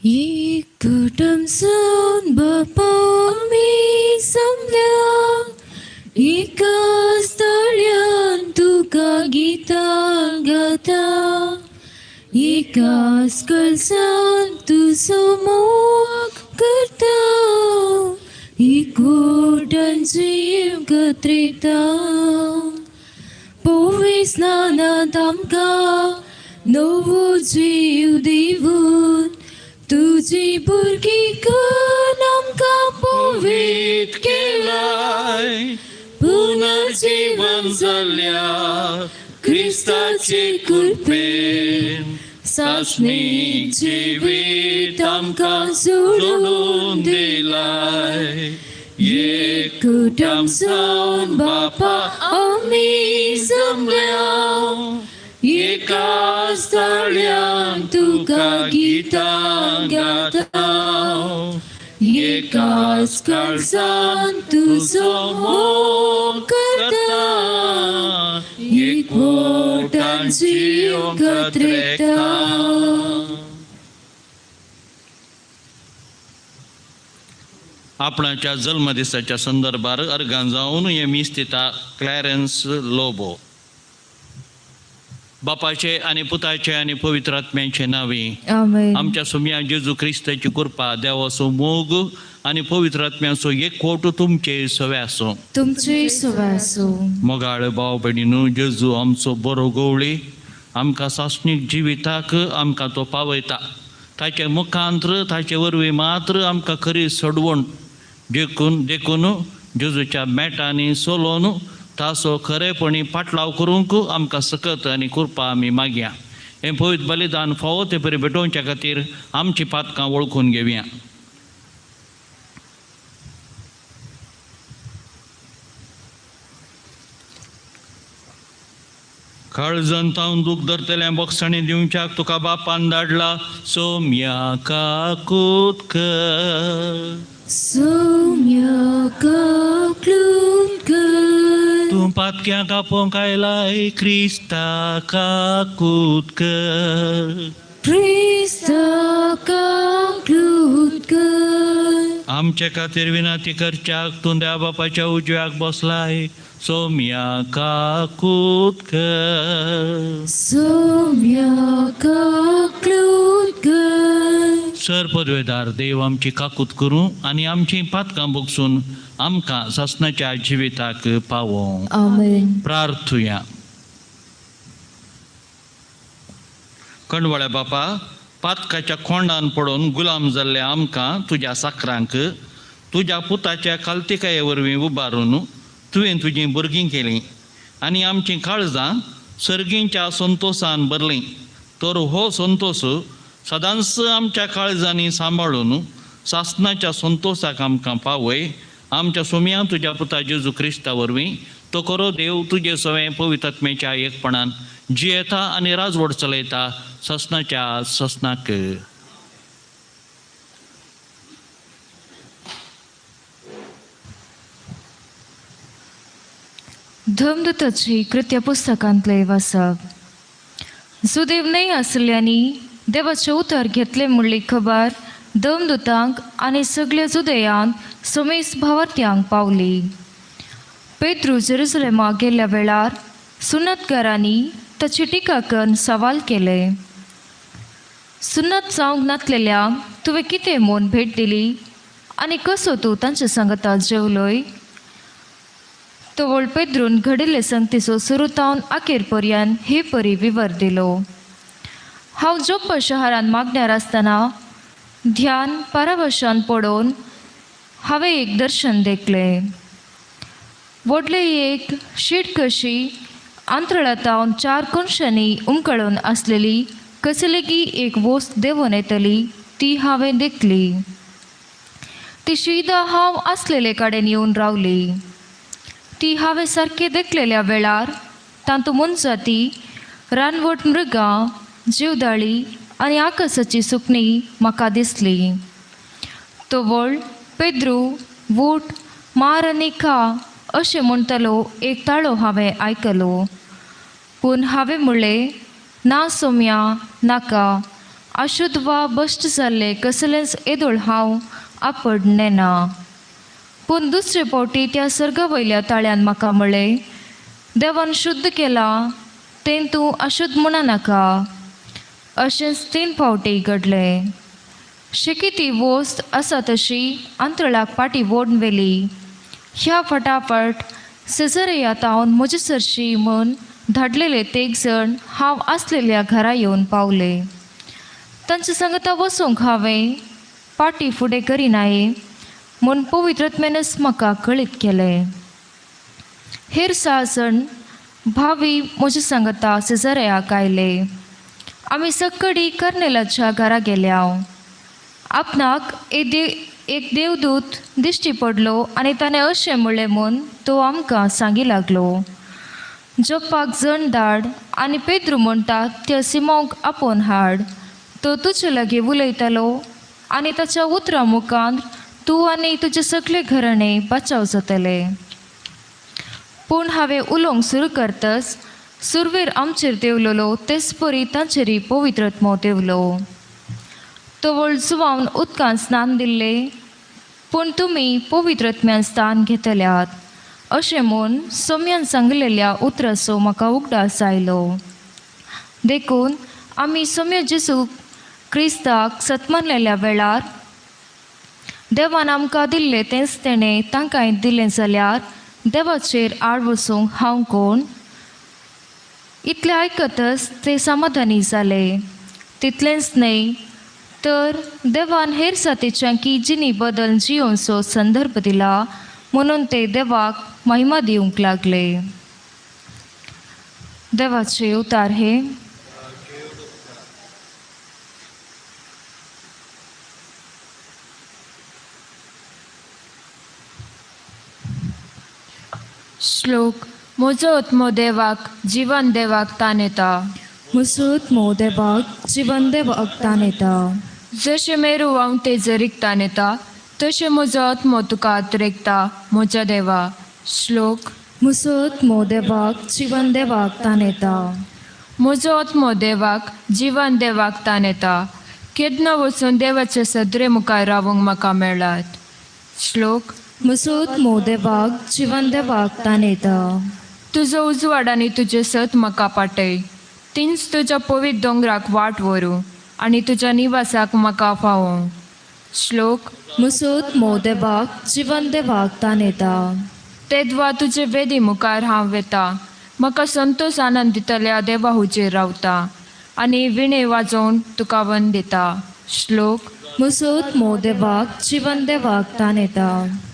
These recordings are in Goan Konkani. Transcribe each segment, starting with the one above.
एकटमसून बापा आमी जमल्या एकाच ताळ्यान तुका गितां गाता एकाच कळसान तुजो मोग करता एकवटान जीव कत्रेता पवित्र स्नानांत आमकां नवो जीव दिवन तुजी भुरगीं कर आमकां पवित्र केलाय पुनर्जीवन जाल्या क्रिस्ताचे कृपेन सासणीक जिवीत आमकां जोडून दिलाय. एकटमसून बापा आमी जमल्या एकाच ताळ्यान तुका गितां गाता एकाच काळजान तुजो मोग करता एकवटान जीव कत्रेता. आपणाच्या जल्मदिसाच्या संदर्भार अर्गान जावन हे मीस दिता क्लॅरन्स लोबो. बापाचे आनी पुताचे आनी पवित्र आत्म्याचे नांवी आमेन. आमच्या सुम्या जेजू क्रिस्ताची कृपा, देवाचो मोग आनी पवित्र आत्म्याचो एकवट तुमचे सवे आसूं. तुमचे सवे आसूं. मोगाळ भाव भयणीनू, जेजू आमचो बरो गवळी आमकां सासणीक जिविताक आमकां तो पावयता. ताचे मुखांत्र ताचे वरवीं मात्र आमकां खरी सोडवण देखून जेजूच्या मेटांनी सोलोवन ताचो खरेपणी पाटलाव करूंक आमकां सकत आनी कृपा आमी मागया. हें पवित्र बलिदान फावो ते परी भेटोवच्या खातीर आमची पातकां वळखून घेवया. काळजान तावन दूख धरतल्या बोगसाणी दिवच्याक तुका बापान धाडला सोम्या काकूत कर. सोम्या काकूत कर. तूं पातक्यांक आपोवंक आयलाय क्रिस्ता काकूत कर. क्रिस्ता काकूत कर. आमचे खातीर विनंती करच्याक तूं देवा बापाच्या उजव्याक बसलाय सोम्या काकूत कर. सोम्या काकूत कर. सर पदवेदार देव आमची काकूत करूं आनी आमची पातकां भोगसून आमकां सासणाच्या जिविताक पावों. आमेन. प्रार्थुया. कणवळ्या बापा, पातकाच्या खोंडान पडून गुलाम जाल्ले आमकां तुज्या साकरांक तुज्या पुताच्या कालतिकाये वरवीं उबारून तुवें तुजीं भुरगीं केलीं आनी आमचीं काळजां सर्गींच्या संतोसान भरलीं. तर हो संतोस सदांच आमच्या काळजांनी सांबाळून सासणाच्या संतोसाक आमकां पावय. आमच्या सोम्या तुज्या पुता जेजू क्रिस्ता वरवीं तो खरो देव तुजे सवें पवित्र आत्म्याच्या एकपणान जियेता आनी राजवट चलयता ससनाच्या ससनाक. धर्मदूताची कृत्य पुस्तकांतले वाचप. सुदेव न्हय आसल्यांनी देवाचें उतर घेतलें म्हणली खबर धर्मदूतांक आनी सगल्या जुदयांत समेस भावार्थ्यांक पावली. पेत्रू जेरुजलेमाक गेल्ल्या वेळार सुन्नतकारांनी ताची टिका करून सवाल केले. सुन्नत जावंक नातलेल्यांक तुवें कितें म्हूण भेट दिली आनी कसो तूं तांचे सांगता जेवलोय? तवळ पेद्रून घडिल्ले संगतीचो सुरू तावन अखेर पर्यंत हे परी विवर दिलो. हांव जोप्पा शहरांत मागण्यार आसतना ध्यान परावशान पडोवन हांवें एक दर्शन देखलें. व्हडलें एक शीट कशी आंतराळांत चार कोनशांनी उमकळून आसलेली कसलेगी एक वस्त देंवून येतली ती हांवें देखली. ती शिदा हांव आसलेले कडेन येवन रावली. ती हांवें सारकें देखलेल्या वेळार तातूंत मोनजाती, रानवट मृगां, जिवदाळी आनी आकाशाची सुकणीं म्हाका दिसली. तवळ पेद्रू वूट मार आनी खा अशें म्हणटलो एक ताळो हांवें आयकलो. पूण हांवें म्हणलें, ना सोम्या, नाका, अशुद्ध वा भश्ट जाल्लें कसलेंच येदोळ हांव आपड नेना. पूण दुसरे फावटी त्या सर्गा वयल्या ताळ्यान म्हाका म्हळें, देवान शुद्ध केलां तें तूं अशुद्ध म्हणा नाका. अशेंच 3 फावटी घडलें. शेकी ती वस्त आसा तशी अंतळाक पाटी वोडून व्हेली. ह्या फटाफट सेजरया तावन म्हजे सरशी म्हूण धाडलेले तेग जण हांव आसलेल्या घरा येवन पावले. तांचे सांगता वचूंक हांवें पाटी फुडें करिनाये म्हूण पवित्रत्मेनच म्हाका कळीत केलें. हेर 6 जण भावी म्हजे सांगता सेजरयाक आयले. आमी सक्कडी कर्नेलाच्या घरा गेल्या. आपणाक एक देवदूत दिश्टी पडलो आनी ताणें अशें म्हणलें म्हूण तो आमकां सांगी लागलो, जोप्पाक जण धाड आनी पेद्रू म्हणटा त्या सिमोंक आपोवन हाड. तो तुजे लागीं उलयतालो आनी ताच्या उतरां मुखार तूं आनी तुजे सगळे घराणे बचाव जातले. पूण हांवें उलोवंक सुरू करतच सुरवेर आमचेर देंवलेलो तेच परी तांचेरय पवित्रत्मो देंवलो. तवळ जुवावन उदकान स्नान दिल्लें, पूण तुमी पवित्रत्म्यान स्थान घेतल्यात अशें म्हूण सोम्यान सांगलेल्या उतराचो म्हाका उगडास आयलो. देखून आमी सोम्या जेजू क्रिस्ताक सत्मानलेल्या वेळार देवान आमकां दिल्लें तेंच तेणें तांकांय दिलें जाल्यार देवाचेर आड वचूंक हांव कोण? इतलें आयकतच ते समाधानी जाले. तितलेंच न्हय तर देवान हेर जातीच्यांकी जिनी बदल जियोवचो संदर्भ दिला म्हणून ते देवाक महिमा दिवंक लागले. देवाचे उतार हे. श्लोक. म्हजो आत्मो देवाक जिवन देवाक तान येता. म्हजो आत्मो देवाक जिवन देवाक तान येता. जशें मेरू व्हांवते जरीक तान येता तशें म्हजो आत्मो तुका अतिरेकता म्हज्या देवा. श्लोक. म्हजो आत्मो देवाक जिवन देवाक तान येता. म्हजो आत्मो देवाक जिवन देवाक तान येता. केन्ना वचून देवाचे सदरे मुखार रावूंक म्हाका मेळात. श्लोक. म्हजो आत्मो देवाक जिवन देवाक तान येता. तुजो उजवाड आनी तुजें सत म्हाका पाटय. तींच तुज्या पवित्र दोंगराक वाट व्हरूं आनी तुज्या निवासाक म्हाका फावों. श्लोक. म्हजो आत्मो देवाक जिवन देवाक तान येता. तेद्वा तुजे वेदी मुखार हांव वेता. म्हाका संतोष आनंद दितल्या देवा हुजेर रावता आनी विणे वाजोवन तुका वंदिता. श्लोक. म्हजो आत्मो देवाक जिवन देवाक तान येता.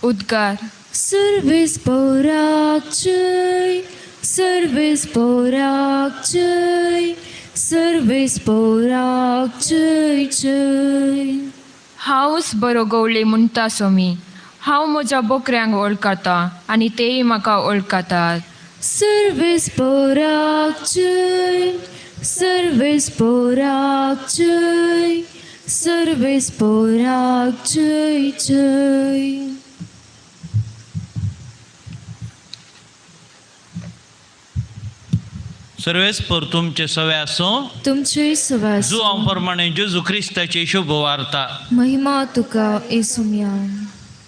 उद्गार. सर्वेस पोराक जय, सर्वेस पोराक जय, सर्वेस पोराक जय जय. हांवच बरो गवळी म्हणटा सोमी. हांव म्हज्या बोकऱ्यांक वळखता आनी तेय म्हाका वळखतात. सर्वेस पोराक जय, सर्वेस पोराक जय, सर्वेस पोराक जय जय. सर्वेस्पर तुमचे सवे आसूं. तुमचे सवे आसूं. जुवां प्रमाणे जेजू क्रिस्ताची शुभ वार्ता. महिमा तुका येसुम्या.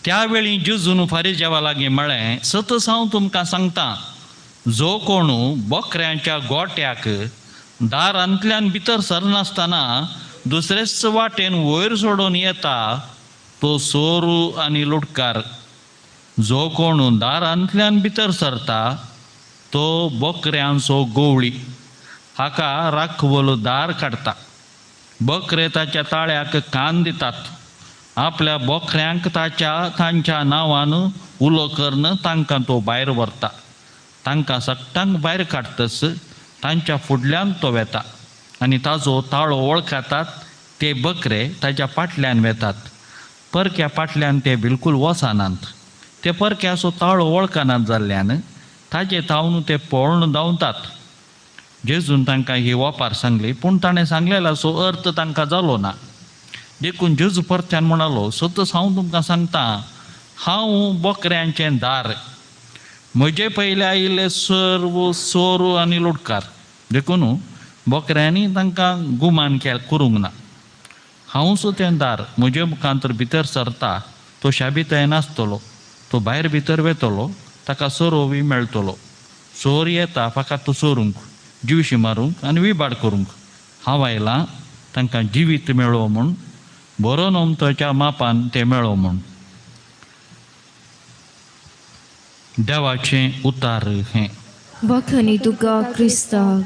त्यावेळी जेजून फारीजेवा लागीं म्हळें, सतच हांव तुमकां सांगता, जो कोण बोकऱ्यांच्या गोट्याक दारांतल्यान भितर सरनासतना दुसरेच वाटेन वयर सोडून येता तो सोरू आनी लुटकार. जो कोण दारांतल्यान भितर सरता तो बोकऱ्यांचो गोवळी. हाका राखवलो दार काडटा. बकरे ताच्या ताळ्याक कान दितात. आपल्या बोकऱ्यांक ताच्या तांच्या नांवान उलो करून तांकां तो भायर व्हरता. तांकां सगटांक भायर काडटच तांच्या फुडल्यान तो वेता आनी ताजो ताळो वळखतात. ते बकरे ताच्या फाटल्यान वेतात. परक्या फाटल्यान ते बिलकूल वचनात. ते परक्याचो ताळो वळखनात जाल्ल्यान ताजे धांवन ते पळोवन धांवतात. जेजून तांकां ही वापार सांगली, पूण ताणें सांगलेल्याचो अर्थ तांकां जालो ना. देखून जेजू परत्यान म्हणालो, सतच हांव तुमकां सांगता, हांव बोकऱ्यांचें दार. म्हजे पयले आयिल्ले सर्व सोरू आनी लुटकार. देखून बोकऱ्यांनी तांकां गुमान करूंक ना. हांवूच तें दार, म्हजे मुखांतर भितर सरता तो शाबिताय नासतलो, तो भायर भितर वेतलो, ताका सोरोवी मेळटलो. चोर येता फकत चोरूंक, जिवशी मारूंक आनी विबाड करूंक. हांव आयलां तांकां जिवीत मेळो म्हूण, बरो नमतोच्या मापान तें मेळो म्हूण. देवाचें उतार हें. बखणी तुका क्रिस्ताक.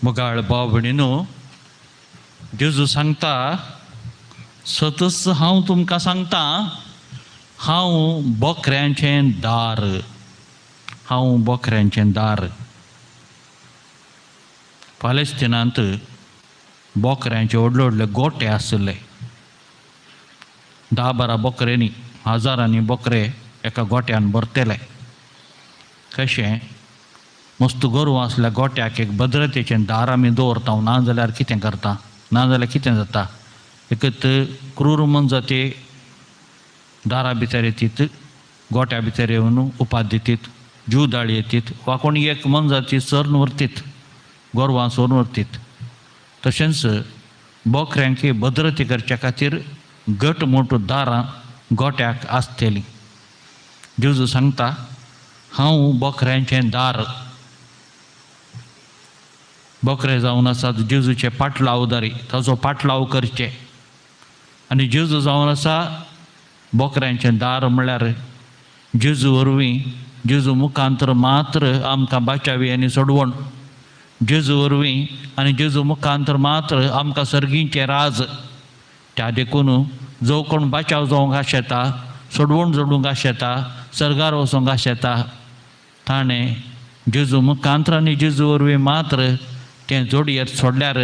मोगाळ भाव भयणीनो, जेजू सांगता, सतच हांव तुमकां सांगता, हांव बोकऱ्यांचें दार, हांव बोकऱ्यांचें दार. पालेस्तिनांत बोकऱ्यांचे व्हडले व्हडले गोटे आशिल्ले. 10-12 बोकरे न्ही, हजारांनी बोकरे एका गोट्यान भरतले. कशें मस्त गोरवां आसल्या गोट्याक एक भद्रतेचें दार आमी दवरता, ना जाल्यार कितें करता, ना जाल्यार कितें जाता, एकत क्रूर मनजाती दारा भितर येतीत, गोट्या भितर येवन उपाद दितीत, जीव दाळी येतीत, वा कोण एक मनजाती सरून व्हरतीत, गोरवां सोरून व्हरतीत. तशेंच बोकऱ्यांक भद्रती करच्या खातीर घट मोठो दारां गोट्याक आसतलीं. जेजू सांगता, हांव बोकऱ्यांचें दार. बोकरे जावन आसात जेजूचे पाटलावदारी, ताचो पाटलाव करचे. आनी जेजू जावन आसा बोकऱ्यांचें दार म्हळ्यार जेजू वरवीं, जेजू मुखांतर मात्र आमकां बाचावी आनी सोडवण. जेजू वरवीं आनी जेजू मुखांतर मात्र आमकां सर्गीचें राज. त्या देखून जो कोण बाचाव जावंक आशेता, सोडवण जोडूंक आशेता, सर्गार वचूंक आशेता, ताणें जेजू मुखांतर आनी जेजू वरवीं मात्र तें जोडयेत सोडल्यार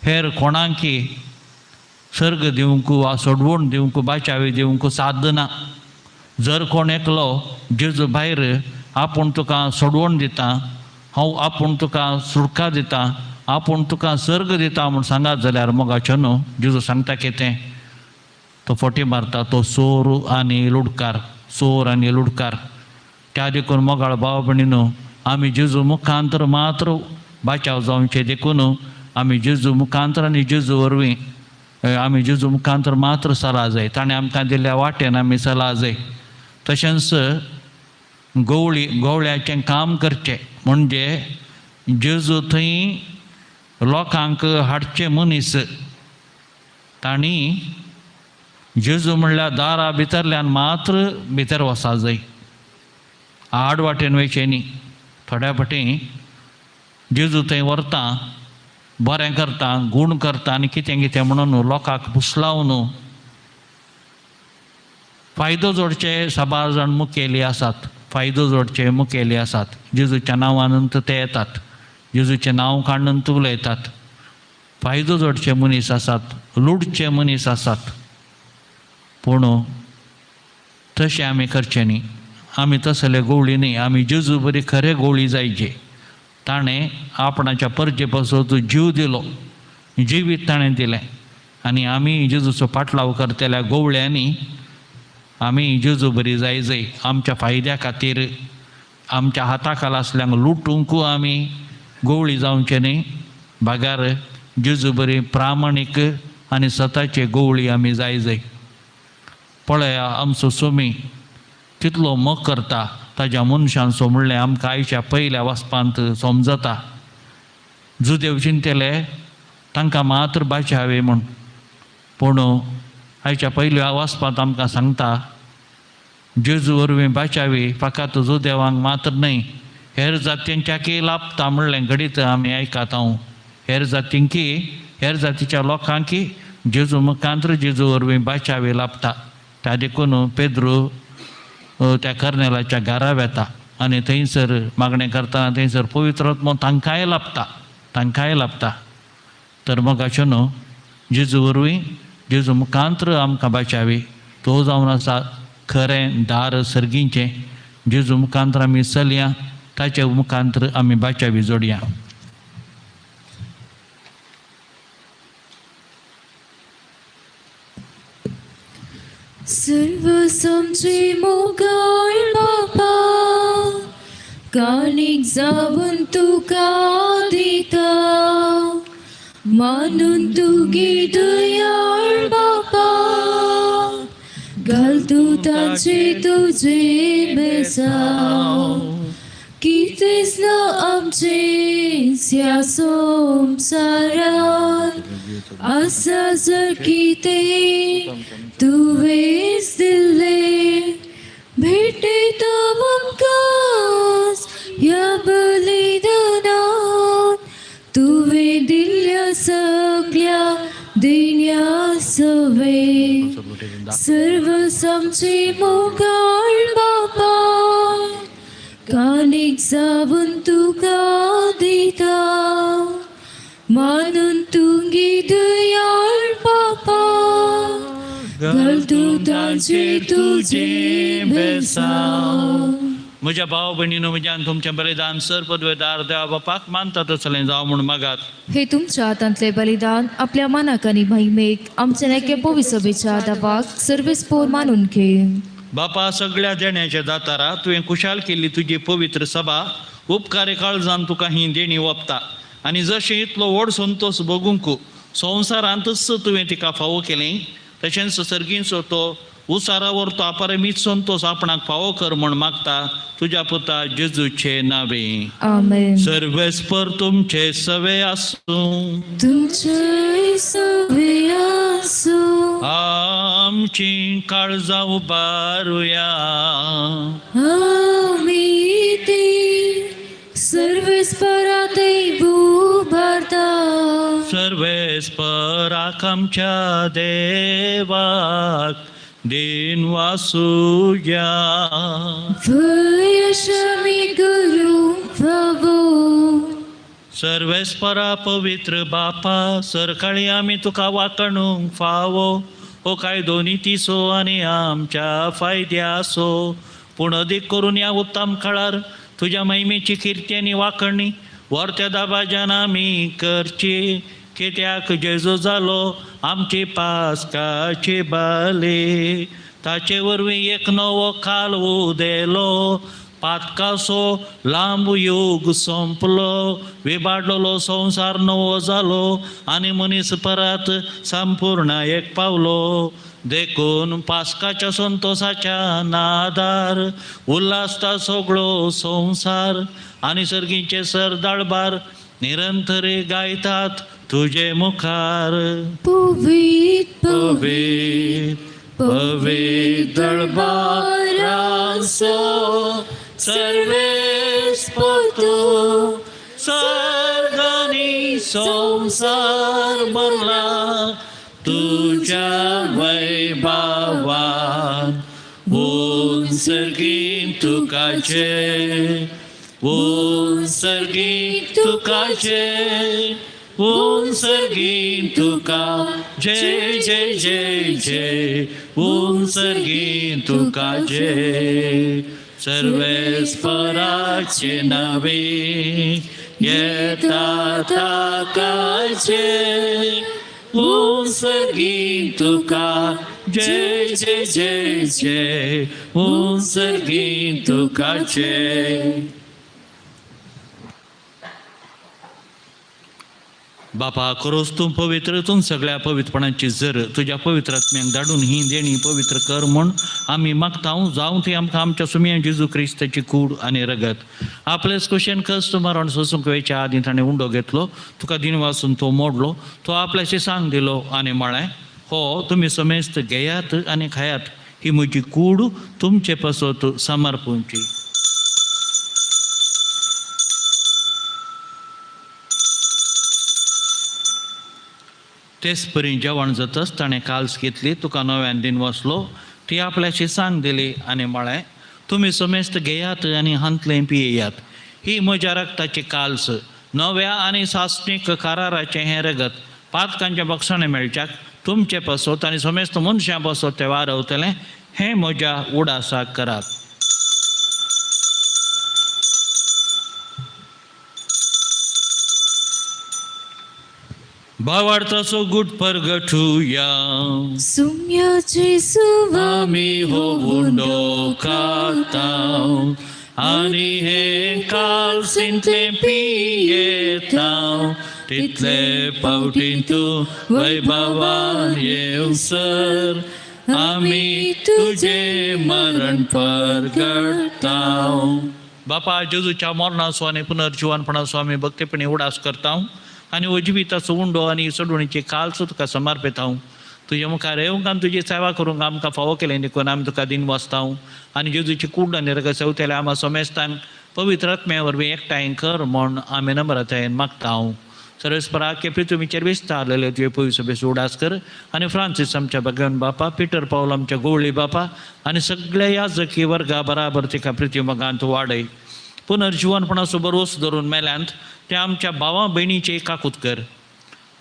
हेर कोणाकी सर्ग दिवंक वा सोडवण दिवंक, बाचावी दिवंक साध्य ना. जर कोण एकलो जेजू भायर आपूण तुका सोडवण दिता, हांव आपूण तुका सुटका दिता, आपूण तुका सर्ग दिता म्हूण सांगात जाल्यार मोगाचो न्हू, जेजू सांगता कितें, तो फोटी मारता, तो चोर आनी लुडकार, चोर आनी लुडकार. त्या देखून मोगाळ भाव भयणी न्हू, आमी जेजू मुखांतर मात्र बाचाव जावचें. देखून आमी जेजू मुखांतर आनी जेजू वरवीं, आमी जेजू मुखांतर मात्र सला जाय, ताणें आमकां दिल्ल्या वाटेन आमी सला जाय. तशेंच गवळी, गवळ्याचें काम करचें म्हणजे जेजू थंय लोकांक हाडचे मनीस, तांणी जेजू म्हणल्यार दारा भितरल्यान मात्र भितर वचा जाय, आड वाटेन वयचें न्ही. थोड्या फाटीं जेजू थंय व्हरता, बरें करता, गूण करता आनी कितें कितें म्हणून लोकांक पुसलावन फायदो जोडचे साबार जाण मुखेली आसात, फायदो जोडचे मुखेली आसात. जेजूच्या नांवान ते येतात, जेजूचें नांव काडून उलयतात. फायदो जोडचे मनीस आसात, लुडचे मनीस आसात. पूण तशें आमी करचें न्ही, आमी तसले गोवळी न्ही, आमी जेजू बरी खरे गोवळी जायचे. ताणें आपणाच्या परजे पासत जीव दिलो, जिवीत ताणें दिलें. आनी आमी जेजूचो पाटलाव करतल्या गोवळ्यांनी आमी जेजू बरी जाय जाय. आमच्या फायद्या खातीर आमच्या हाता खाला आसल्यांक लुटूंक आमी गोवळी जावचें न्ही, बगार जेजू बरी प्रामाणीक आनी सताचे गोवळी आमी जाय जाय. पळया आमचो सोमी कितलो मोग करता ताज्या मनशांचो म्हणलें आमकां आयच्या पयल्या वाचपांत समजता. जुदेव चिंतले तांकां मात्र बाचावे म्हूण, पूण आयच्या पयल्या वाचपांत आमकां सांगता जेजू वरवीं बाचावी फकत जुदेवांक मात्र न्हय, हेर जातींच्याकय लाभता म्हणलें घडीत आमी आयकता. हांव हेर जातींकी, हेर जातीच्या लोकांकी जेजू मुखांतर जेजू वरवीं बाचावी लाभता. त्या देखून पेद्रू त्या कर्नेलाच्या घरा वेता आनी थंयसर मागणें करतना थंयसर पवित्र आत्मो तांकांय लाभता, तांकांय लाभता. तर मोगाच्यो न्हू, जेजू वरवीं जेजू मुखांतर आमकां बाचावी. तो जावन आसा खरें दार सर्गीचें. जेजू मुखांतर आमी चलया, ताचे मुखांतर आमी बाचावी जोडया. सर्व समजी मोगाळ बापा, काणीक जावन तुका दिता मानून तुगी दयाळ बापा घाल तूं तांचे तुजे बेसांव कितेंच ना आमचें ह्या संवसारांत आसा जर कितें तुवेंच दिल्लें भेटयता आमकां ह्या बलिदानांत तुवें दिल्ल्या सगळ्या देण्या सवें सर्व आमचे मोगाळ बापा काणीक जावन तुका दिता मानून तुगी दयाळ बापा घाल तूं तांचे तुजे बेसांव. म्हज्या भाव भयणीनो म्हज्यान तुमचें बलिदान सर पदवेदार देवा बापाक मानता तसलें जावं म्हूण मागात. हे तुमच्या हातांतलें बलिदान आपल्या मनाक आनी महिमेक आमचे नेके पविसभेच्या दावाक सर्वेस पोर मानून घे. बापा सगळ्या देण्याच्या दातारा तुवें खुशाल केल्ली तुजी पवित्र सभा उपकारे काळजान तुका ही देणी ओंपता आनी जशें इतलो व्हड संतोश भोगूंक संवसारांतच तुवें तिका फावो केलें तशेंच सर्गींचो तो उसारावर तो अपरिमीत संतोश आपणाक फावो कर म्हूण मागता तुज्या पुता जेजूचे नावे. आमेन. सर्वेस्पर तुमचे सवे आसूं. तुमचे सवे आसूं. आमची काळजां उबारुया. आमी ती सर्वेस्परा देव उबारता. सर्वेस्पराक आमच्या देवाक दिन वासुया. वयशमी करूंक फावो. सर्वेस्परा पवित्र बापा सरकाळी आमी तुका वाकणूंक फावो हो कायदो नितीचो आनी आमच्या फायद्याचो पूण अदीक करून ह्या उत्तम काळार तुज्या महिमेची किर्ती आनी वाकणी वरत्या दाबाज्यान आमी करची कित्याक जेजू जालो आमची पास्काची बाली ताचे वरवीं एक नवो काल उदेलो पातकासो लांब यूग सोंपलो विबाडलेलो संवसार नवो जालो आनी मनीस परत संपूर्ण एक पावलो. देखून पास्काच्या संतोसाच्या नादार उल्हासता सगळो संवसार आनी सर्गीचे सरदाळबार निरंतर गायतात तुजे मुखार. पवित्र पवित्र पवित्र दळबारांचो सर्वेस्पर तूं सर्ग आनी संवसार भरला तुज्या वैभवान. उंसर्गीन तुकाचे उंसर्गीन तुकाचे उंसर्गीन तुका जय जय जय जय उंसर्गीन तुका जय. सर्वेस्पराचे नावे येता ताकाचे उंसर्गीन तुका जय जय जय जय उंसर्गीन तुका जय. बापा करोस तूं पवित्र तूं सगळ्या पवित्रपणाची जर तुज्या पवित्र आत्म्याक धाडून ही देणी पवित्र कर म्हूण आमी मागता. जावं ती आमकां आमच्या सुमया जेजू क्रिस्ताची कूड आनी रगत. आपलेच कुशेन कश्ट मरण सोसूंक वेच्या आदीं ताणें उंडो घेतलो तुका दिनवासून तो मोडलो तो आपल्याशी सांग दिलो आनी म्हळें हो तुमी समेस्त घेयात आनी खायात ही म्हजी कूड तुमचे पासत समर्पूंची. तेच परी जेवण जातच ताणें काल्स घेतली तुका नव्यान दिन वसलो ती आपल्याशी सांग दिली आनी म्हळें तुमी समेस्त घेयात आनी हांतलें पियेयात ही म्हज्या रक्ताची काल्स नव्या आनी सासणीक कराराचें हें रगत पातकांच्या बक्षाणें मेळच्याक तुमचे पासत आनी समेस्त मनशां पासत तें वारवतलें हें म्हज्या उडासाक करात. भावार्थाचो गुट परगटुया. सुम्याचे सुवा आमी हो उंडो खाता आनी हे कालसींतलें पियेता तितले पावटी तूं वैभवान येवसर आमी तुजें मरण परगडटा. बापा जेजूच्या मरणाचो आनी पुनर्जिवनपणाचो आमी भक्तीपणी उडास करता आनी हो जिविताचो उंडो आनी सोडवणीची कालचो तुका समर्पिता. तुज्या मुखार येवंक आनी तुजी सेवा करूंक आमकां फावो केलें देखून आमी तुका दिन वाचता आनी जेजूची कूड आनी रगत सेवतले आमा समेस्तांक पवित्र आत्म्या वरवीं एकठांय कर म्हूण आमी नम्रतायेन मागता. सर्वेस्पराके पृथ्वीचेर विस्तारलेले तुवें पयसो बेस उडास कर आनी फ्रांसीस आमच्या भगवान बापा, पिटर पावल आमच्या गोवळी बापा आनी सगळ्या याजकी वर्गा बराबर तिका पृथ्वी मगांत वाडय. पुनर्जिवनपणाचो बरोस धरून मेल्यांत ते आमच्या भावा भयणीचे काकूत कर.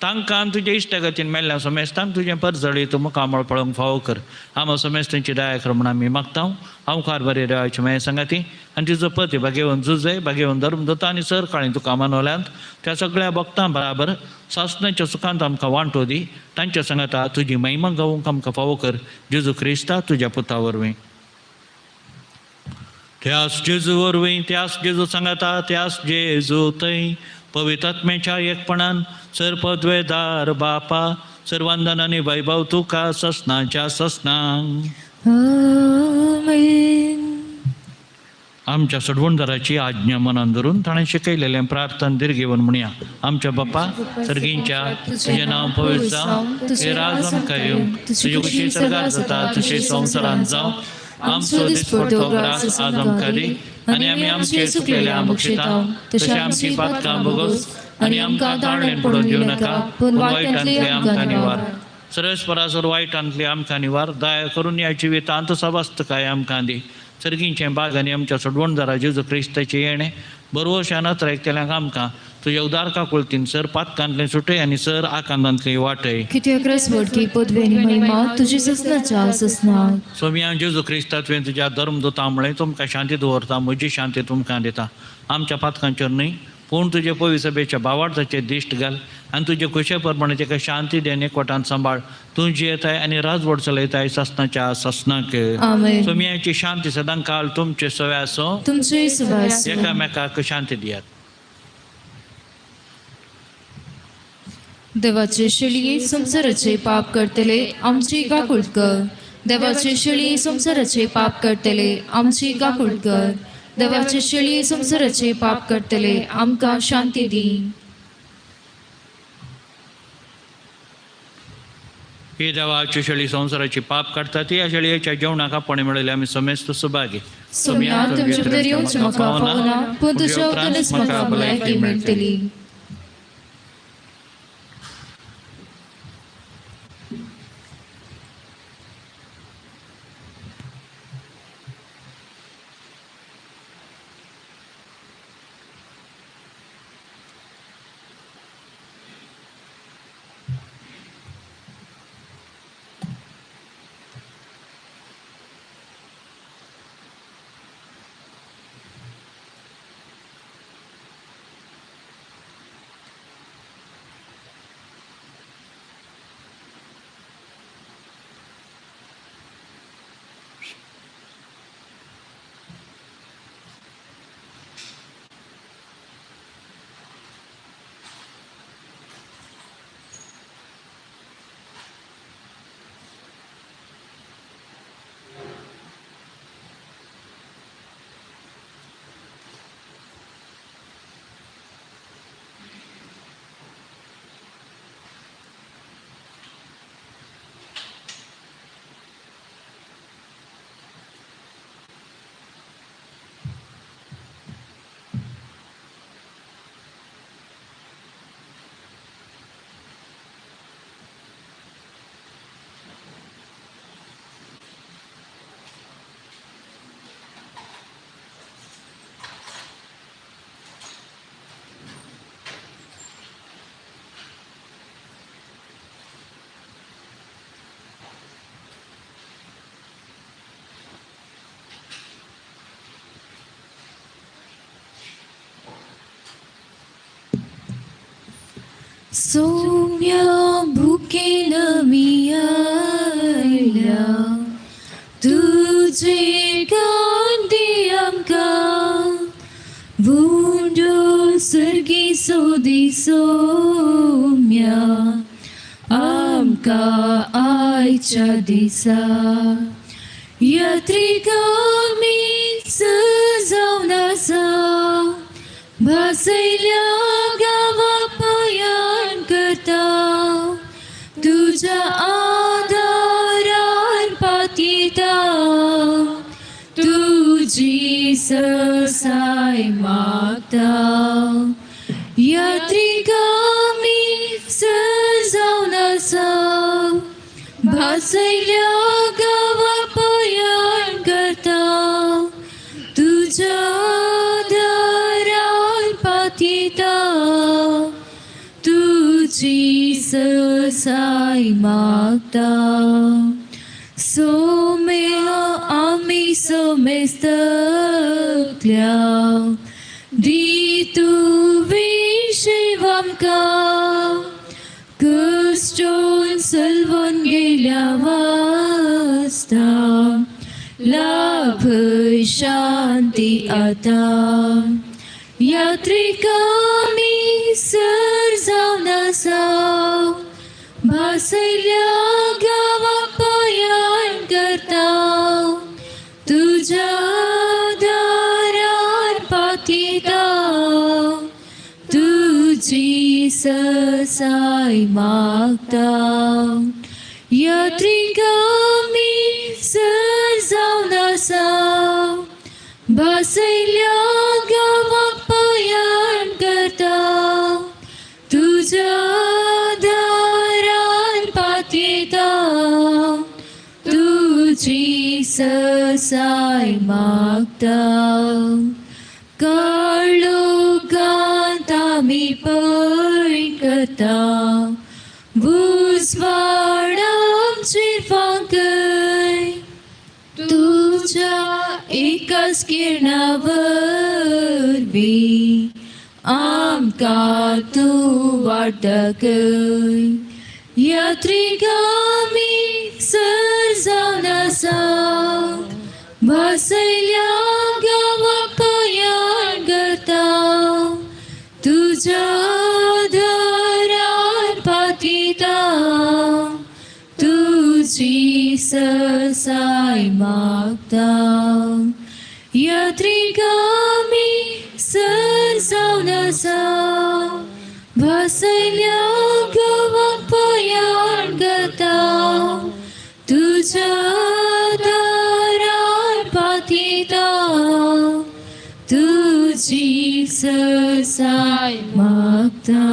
तांकां तुज्या इश्टागतीन मेल्ल्या समेस्तांक तुजें परजळी तूं मुखामळ पळोवंक फावो कर. आमा समेस्तांची दया कर म्हूण आमी मागता. हांव बरे देवाची मागीर सांगाती आनी तिजो पती भागेवन जुजय भागेवन धर्म दत्ता आनी सर काळी तुका मानवल्यांत त्या सगळ्या भक्तां बराबर सासणाच्या सुखांत आमकां वांटो दी. तांच्या सांगाता तुजी महिमा गावूंक आमकां फावो कर. जेजू क्रिस्ता तुज्या पुता वरवीं. त्यास जेजू वरवीं, त्यास जेजू सांगाता, त्यास जेजू थंय पवित्रात्म्याच्या एकपणान सर्पद्वेदार बापा सर्वांदन आनी वैभव तुका ससनाच्या ससनांक. आमेन. आमच्या सोडवणदाराची आज्ञा मनान धरून ताणें शिकयलेलें प्रार्थना दीर्घेवन म्हणया. आमच्या बापा सर्गींच्या, तुजें नांव पवित्र जावं, तुजें राज आमकां येवं, तुजी खुशी सर्गार जाता तशें संवसारांत जावं. आमचो दिसपडतो ग्रास आज आमकां दी आनी आमी आमचे चुकलेल्या बक्षिता तशें आमची पातकां भोगोस आनी आमकां ताळणेन पडून दिवं नाका, पूण वायटांतले आमकां निवार. सर्वेस्परासर वायटांतले आमकां निवार. दया करून ह्या जिवितांत सवस्तकाय आमकां दी. सर्गींचें बाग आनी आमच्या सोडवणदारा जेजू क्रिस्ताचें येणें बरवशान नत्रायकतल्यांक आमकां तुज्या उदार काकुळतीन सर पातकांतलें सुटय आनी सर आकांतांतलें वाटय. कित्याक रसवडकी पदवी आनी महिमा तुजी ससनाच्या ससनाक. सोम्या जेजू क्रिस्ता तुवें तुज्या धर्मदूता म्हळें तुमकां शांती दवरता, म्हजी शांती तुमकां दिता. आमच्या पातकांचेर न्हय पूण तुजे पवित्र सभेच्या भावार्थाचेर दिश्ट घाल आनी तुजे खुशे प्रमाणे ताका शांती दी आनी एकवटान सांबाळ. तूं जियेताय आनी राजवट चलयताय ससनाच्या ससनाक. आमेन. सोम्याची शांती सदां काळ तुमचे सवे आसूं, तुमचेय सवे आसूं. एकामेकाक शांती दियात. देवाचे शेळये संवसाराचे पाप करतले आमची काकूळ कर. देवाचे शेळये संवसाराचे पाप करतले आमची काकूळ कर. देवाचे शेळये संवसाराचे पाप करतले आमकां शांती दी. ही देवाची शेळी संवसाराची पाप काडटा ती ह्या शेळयेच्या जेवणाक आपण मेळिल्ले आमी समेस्त सुभागी. सोम्या तुमचे भितर येवचें म्हाका फावना, पूण तुज्या वतनच म्हाका भलायकी मेळटली. सौम्या भुकेन मी आयल्या तुजे कांदे आमकां सोम्या आमकां आयच्या दिसा यात्रिकामी जावन आसा भासयल्या गांवा पायान करता तुज्या आदारान पातयेता तुजी ससाय मागता यात्रिकामी जावन आसा भासयल्या गांवा पयान करता तुज्या दारान पातयेता तुजी ससाय मागता सोम्या आमी सोमेस्तल्या दी तुवें शेव आमकां कश्टोन सलवून गेल्या वास्ता लाभ शांती आतां यात्रिकामी सर जावन आसा भासयल्या गांवा पयान करता तुज्या दारार पातयेता तुजी ससाय मागता यात्रिकामी सर जावन आसा भासयल्या गांवा पयान करता तुज्या दारान पातयेता तुजी ससाय मागता काळोखांत आमी पळय करता उजवाड आमचेर फांकय तुज्या एकाच किरणा वरवीं आमकां तूं वाट दाखय यात्रिकामी सर जावन आसा भासयल्या गांवा पयान करता तुज्या दारार पातयेता तुजी ससाय मागता यात्रिकामी सर जावन आसा भासयल्या गांवा पयान करता तुज्या दारार पातयेता तुजी ससाय मागता.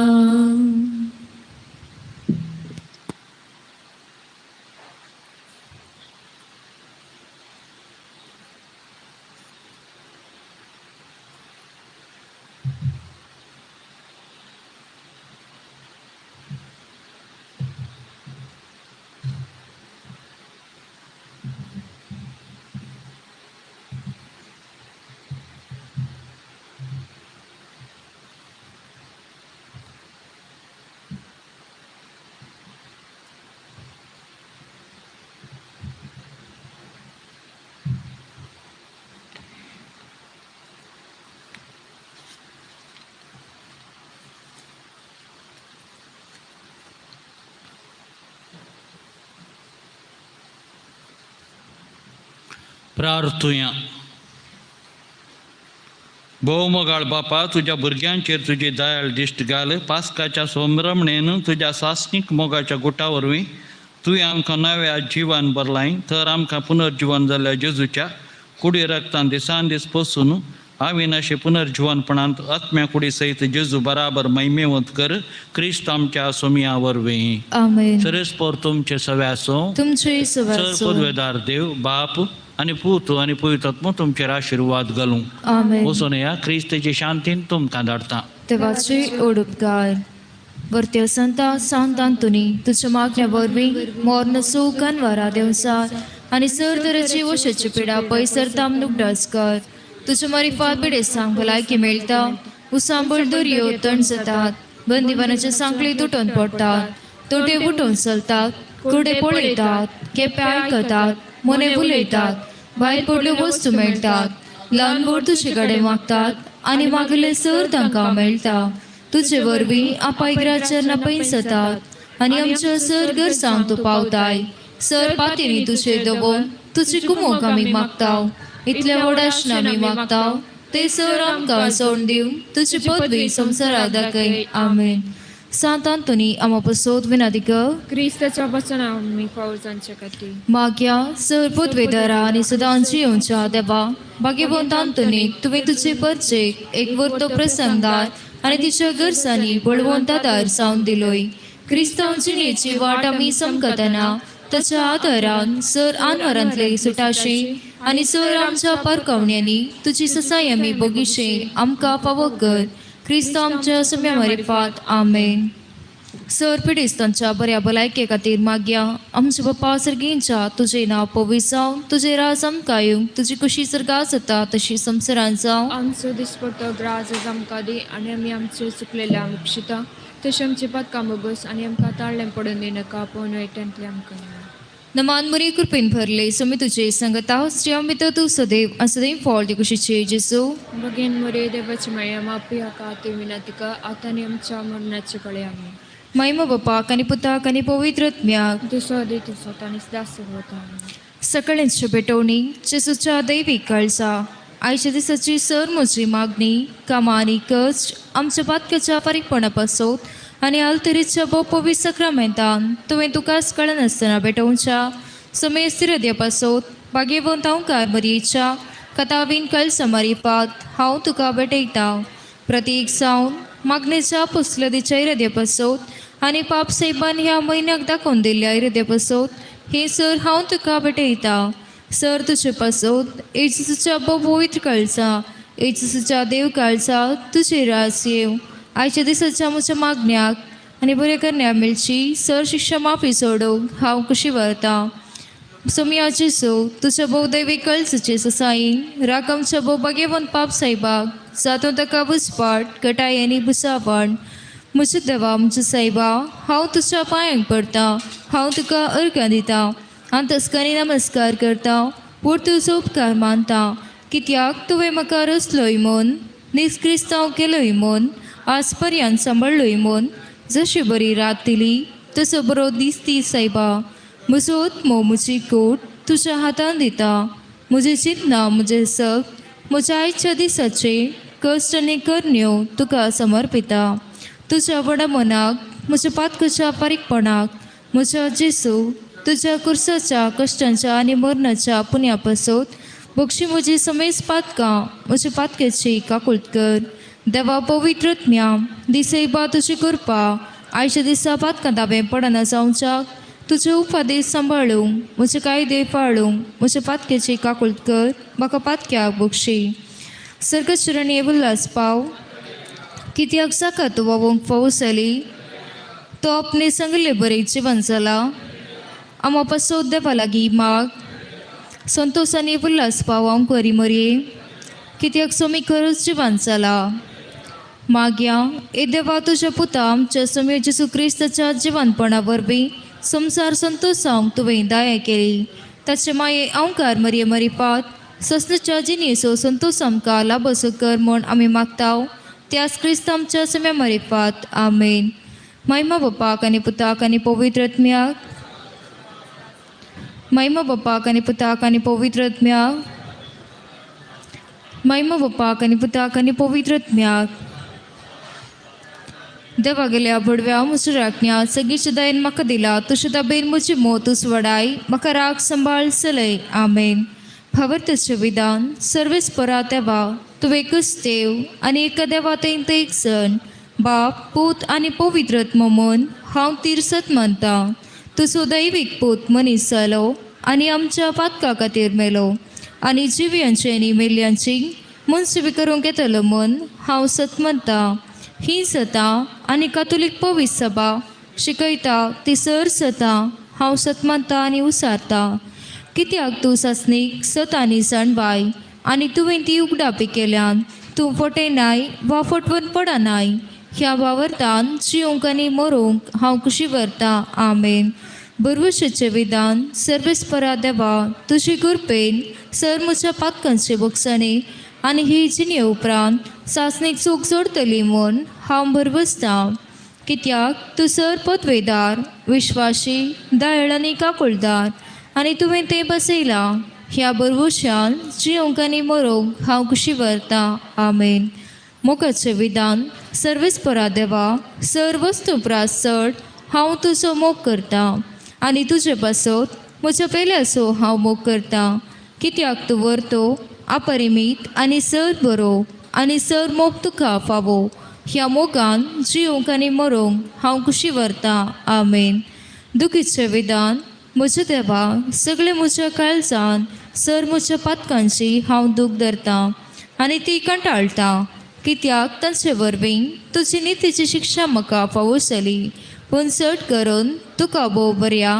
प्रार्थुया. भोवमोगाळ बापा, तुज्या भुरग्यांचेर तुजी दयाळ दिश्ट घाल. पास्काच्या संभ्रमणेन तुज्या सासणीक मोगाच्या गुटा वरवीं तुवें आमकां नव्या जिवान भरलाय, तर आमकां पुनर्जिवन जाल्ल्या जेजूच्या कुडी रक्तान दिसान दीस पोसून आविनाशी पुनर्जिवनपणांत आत्म्या कुडी सयत जेजू बराबर महिमेवंत कर, क्रिस्त आमच्या सोमिया वरवीं. आमेन. सरस्पोर तुमचे सवे आसूं, तुमचे सवे सर पदवेदार देव बाप आनी पूत आनी पवित्र तुमचेर आशिर्वाद घालूं. आमेन. वचून या क्रिस्ताचे शांतीन तुमकां धाडटा. देवाचे ओडुपकार वर्त्य संता सांत आंतोनी तुज्या मागण्या वरवीं मोर्न सूख अनवारा देवसार आनी सर तरेची वशाची पिडा पयसरता उगडास कर. तुज्या मारिफात पिडेस्तांक भलायकी मेळटा, उसांबळ दर्यो तण जातात, बंदिवानाचे सांखळी तुटून पडटात, तोटे उठून चलतात, कुडे पळयतात, केप्या आयकतात, मोने उलयतात, भायर पडल्यो वस्तू मेळटात, ल्हान व्हड तुजे कडेन मागतात आनी मागिल्ले सर तांकां मेळटा. तुजे वरवीं आपायग्राच्या नपैन जातात आनी आमच्या सर गरजांक तूं पावताय. सर पातेनी तुजेर दवरून तुजी कुमोक आमी मागताव. इतल्या व्हड आसना आमी मागताव ते सर आमकां सोड दिवन तुजी पदवी संवसाराक दाखय. आमेन. सांत आंतोनी आमा पसोत विनादी कर. क्रिस्ताच्या वचना आमी पावसांच्या खातीर. माग्या सर पदवेदारा आनी सदांची येवच्या देवा भाग्यवंत आंतोनीक तुवें तुजे परचेक एक वर्तो प्रसंगार आनी तिच्या गरजांनी बळवंत आदार जावन दिलोय. क्रिस्तांव जिणेची वाट आमी समकतना ताच्या आदारान सर आनवरांतले सुटाशे आनी सर आमच्या परकवण्यांनी तुजी ससाय आमी बगीशे आमकां फावो कर. क्रिस्तांव आमच्या सम्या मारिफात. आमेन. सर पिडेस्तांच्या बऱ्या भलायके खातीर मागया. आमच्या बापा सर्गींच्या तुजें नांव पवित्र जावं, तुजें राज आमकां येवं, तुजी कुशी सर्गां जाता तशी संवसारांत जावं. आमचो दिसपट्टो ग्रास आज आमकां दी आनी आमी आमचे चुकलेल्या मुक्षिता तशें आमचे पातकां भोगोस आनी आमकां ताळ्ळें पडून दिनाका पूण वायटांतलें आमकां न्हय. नमान मुरी कृपेन भरले सुमी तुजे संगता स्त्रियां भितर तूं सदैव आनी सदैव फळ ती कुशीचे जेजू. बगेन मोरे देवाची माया मापी हाका आती विनंती आतां आनी आमच्या मरणाचे कळे आमी. महिमा बापाक आनी पुताक आनी पवित्र आत्म्याक. दुसरो दी तुजो आनी सदां होता. सगळ्यांची भेटवणी जेजूच्या दैवीक काळजा आयच्या दिसाची सर म्हजी मागणी कामां आनी कश्ट आमच्या पातकाच्या फारीकपणा पासत आनी आलतरीच्या भोव पवित्र सक्रामेंतान तुवें तुकाच कळनासतना भेटोवच्या समेस्त हृदया पासत भाग्यवंत हांवकार मरयेच्या कथावीन कळसा मारिफात हांव तुका भेटयता. प्रतीक जावन मागणेच्या पुसलदीच्या इराद्या पासत आनी पाप सायबान ह्या म्हयन्याक दाखोवन दिल्ल्या इराद्या पासत हे सर हांव तुका भेटयता. सर तुजे पासत येजूच्या भोव पवित्र काळजा येजूच्या देव काळजा तुजे राज येवं. आयच्या दिसाच्या म्हज्या मागण्याक आनी बऱ्या करण्या मेळची सर शिक्षा माफी सोडूंक हांव कशी व्हरता. सोमिया जेजू तुज्या भोव दैवी कळसाचे ससाईन राग आमच्या भोव भाग्यवंत पाप सायबाक जातूंत ताका बुसपाट गटाय आनी बुसावण. म्हज्या देवा म्हज्या सायबा हांव तुज्या पांयांक पडटा, हांव तुका अर्घां दिता आनी तस्करी नमस्कार करता. पूण तुजो उपकार मानता कित्याक तुवें म्हाका रचलोय म्हूण नीज क्रिस्तांव केलोय म्हूण आज पर्यंत सांबाळ्ळोय म्हूण जशी बरी रात दिली तसो बरो दीस दी सायबा. म्हजो आत्मो म्हजी कोट तुज्या हातान दिता. म्हजें चिंतना म्हजें सग म्हज्या आयच्या दिसाचे कश्ट आनी करण्यो तुका समर्पिता. तुज्या व्हडा मनाक म्हज्या पातकाच्या फारीकपणाक म्हज्या जेजू तुज्या कुर्साच्या कश्टांच्या आनी मरणाच्या पुण्या पासत बक्षी म्हजी समेज पातकां म्हज्या पातक्याची काकूळट कर. देवा पवित्र आत्म्या दिसयबा तुजी कृपा आयच्या दिसा पातकां दाबें पडना जावच्याक तुजे उपादेश सांबाळूंक म्हजे कायदे पाळूंक म्हज्या पातक्याची काकूळट कर. म्हाका पातक्याक बक्षी. सर्गचरणी उल्हास पाव कित्याक जाका तूं वावोंक फावो जाली तो आपणे सांगले बरें जिवन जाला. आमा पासत देवा लागीं माग. संतोश आनी उल्हास पाव हांव करी मरये कित्याक सोमी खरोच जिवन जाला. मागया ए देवा तुज्या पुता आमच्या सोम्या जेजू क्रिस्ताच्या जिवनपणा वरवीं संवसार संतोश जावंक तुवें दया केली. ताचे माये अंवकार मरये मरिपात ससनाच्या जिणेचो संतोश आमकां लाभसो कर म्हूण आमी मागताव. त्याच क्रिस्त आमच्या सम्या मरिपात. आमेन. महिमा बापाक आनी पुताक आनी पवित्र आत्म्याक. महिमा बापाक आनी पुताक आनी पवित्र आत्म्याक. महिमा बापाक आनी पुताक आनी पवित्र आत्म्याक. देवा गेल्या भडव्या म्हज्या राखण्या सगळीच्या दयेन म्हाका दिला तुज्या दाबेन म्हजी मोत उसवडाय म्हाका राग सांबाळ चलय. आमेन. भावार्थाचें विधान सर्वेस्परा देवा तूं एकच देव आनी एका देवा तेंत एक सण बाप पूत आनी पवित्र आत्मो म्हूण हांव तिरसत मानता. तुजो दैवीक पूत मनीस जालो आनी आमच्या पातका खातीर मेलो आनी जिव्यांची आनी मेल्यांची मनसुबी करूंक येतलो म्हूण हांव सत मानता. ही सतां आनी कातोलीक पवित्र सभा शिकयता ती सर सतां हांव सत मानता आनी उसारता. कित्याक तूं सासणीक सत आनी जाणवाय आनी तुवें ती उगडापी केल्यान तूं फटयनाय वा फटवून पडनाय. ह्या वावरतान जिवंक आनी मरूंक हांव खुशी व्हरता. आमेन. बरवशेचें विधान सर्वेस्परा देवा तुजे कृपेन सर म्हज्या पातकांचे बोगसणे आनी ही जिणे उपरांत सासणीक चूक जोडटली म्हूण हांव भरभसतां. कित्याक तूं सर पदवेदार, विश्वाशी, दयाळ आनी काकुळदार आनी तुवें तें बसयलां. ह्या भरवशान जिवंक आनी मरोंक हांव खुशी व्हरतां. आमेन. मोगाचें विधान. सर्वेस्परा देवा, सर वस्तू प्रास चड हांव तुजो मोग करतां आनी तुजे पासत म्हज्या पेल्याचो हांव मोग करतां. कित्याक तूं व्हरतो, अपरिमीत आनी सर बरो आनी सर मोग तुका फावो. ह्या मोगान जिवंक आनी मरोंक हांव खुशी व्हरतां. आमेन. दुखीचें विधान. म्हज्या देवा, सगळे म्हज्या काळजान सर म्हज्या पातकांची हांव दूख धरतां आनी ती कंटाळटां. कित्याक तांचे वरवीं तुजी नितीची शिक्षा म्हाका फावो जाली. पूण चड करून तुका भोव बऱ्या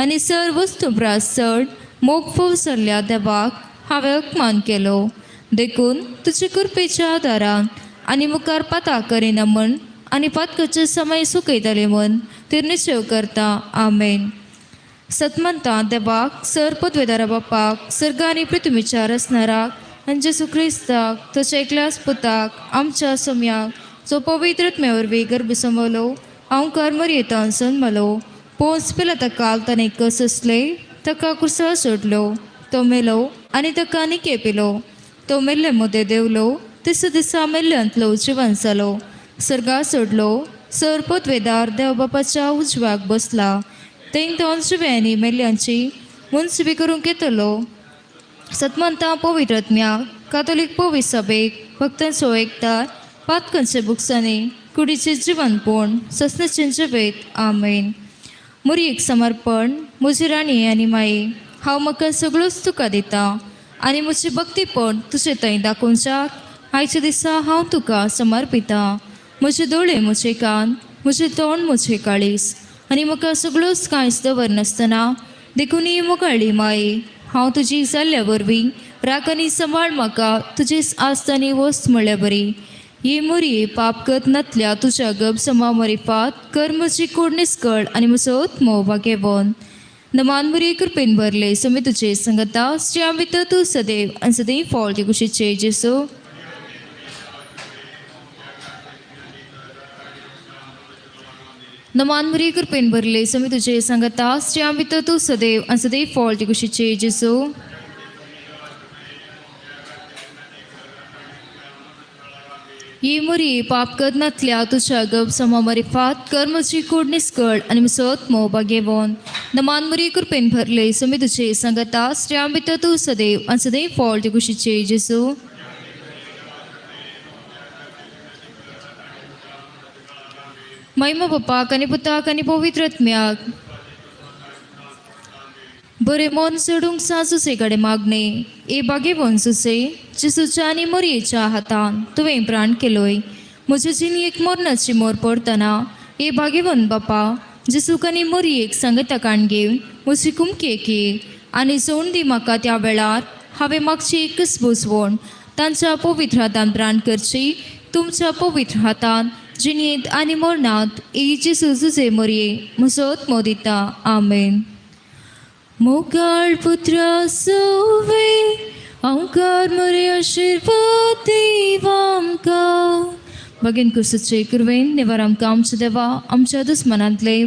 आनी सर वस्तू प्रास चड मोग फाव जाल्ल्या देवाक हांवें अपमान केलो. देखून तुजे कृपेच्या आदारान आनी मुखार पाताक करिना म्हण आनी पातकाचे समय सुकयतले म्हण ते निश्चय करता. आमेन. सतमंता देवाक, सर पदवेदारा बापाक, सर्ग आनी पृथ्वीच्या रचणाराक आनी जेजू क्रिस्ताक तशें एकल्याच पुताक आमच्या सम्याक, जो पवित्र आत्म्या वरवीं गर्भ समवलो, अंकार मरयेतान जन्मलो, पोंच पिला ताका ताणें कससले, ताका कुर्सार सोडलो, तो मेलो आनी ताका निके पिलो. तो मेल्ले मदें देंवलो, तिसऱ्या दिसा मेल्ल्यांतलो जिवन जालो, सर्गार सोडलो, सर पदवेदार देव बापाच्या उजव्याक बसला. तेंग तो जिव्यांनी मेल्ल्यांची मुनसुबी करूंक येतलो. सतमंता पवित्र आत्म्या, कातोलीक पवित्र सभेक, भक्तांचो एकतार, पातकांचे बुकसांनी, कुडीचें जिवनपण, ससनाचें जिवेत. आमेन. मुरयेक समर्पण. म्हजी राणी आनी माई, हांव म्हाका सगळोच तुका दिता आनी म्हजी भक्तीपण तुजे थंय दाखोवच्याक आयच्या दिसा हांव तुका समर्पिता. म्हजे दोळे म्हजे कान, म्हजें तोंड म्हजें काळीज आनी म्हाका सगळोच कांयच दवरनासतना देखून मोगाळी माई, हांव तुजी जाल्ल्या वरवीं राख आनी सांबाळ म्हाका तुजीच आस्त आनी वस्त म्हळ्या बरी. ही मुरये पाप करत नातल्या तुज्या गब समा मरिफात कर म्हजी कूड निस्कळ आनी म्हजो आत्मो भागेवन. नमान मुरये, कृपेन भरले, समी तुजे संगता, स्त्रियां भितर तूं सदैव आनी सदैव फळ ते कुशीचे जेसू. नमान मुरये, कृपेन भरले, समी तुजे संगता, स्त्रियां भितर तूं सदैव आनी सदैव फळ ते कुशीचे जेसू. ही मुरये पाप करनातल्या तुज्या गब समा मरिफात कर म्हजी कूड निस्कळ आनी म्हजो आत्मो भागेवन. नमान मुरये, कृपेन भरले, समी तुजे संगता, स्त्रियां भितर तूं सदैव आनी सदैव फळ ते कुशीचे जेसू. महिमा बापाक आनी पुताक आनी पवित्र आत्म्याक. बरें मन सोडूंक साजुसे कडेन मागणें. ए बागेवन सुसे, जेसूच्या आनी मोरयेच्या हातान तुवें प्राण केलोय. म्हजे जिणेक मरणाची मोर पडटना ए बागेवन बापा, जेसूक आनी मोरयेक सांगता काण घेवन म्हजी कुमकेक ये आनी जोड दी म्हाका. त्या वेळार हांवें मागची एकच बुजवण तांच्या पवित्र हातान प्राण करची. तुमच्या पवित्र हातान जिणेंत आनी मरणांत ए जेसू जुजे मोरये म्हजो आत्मो दिता. आमेन. मोगाळ पुत्रा सोवे, अंकार मरे आशिर्वाद देव आमकां. भगीन कुसूचे कुरवेन निवार आमकां आमच्या देवा आमच्या दुस्मनांतले.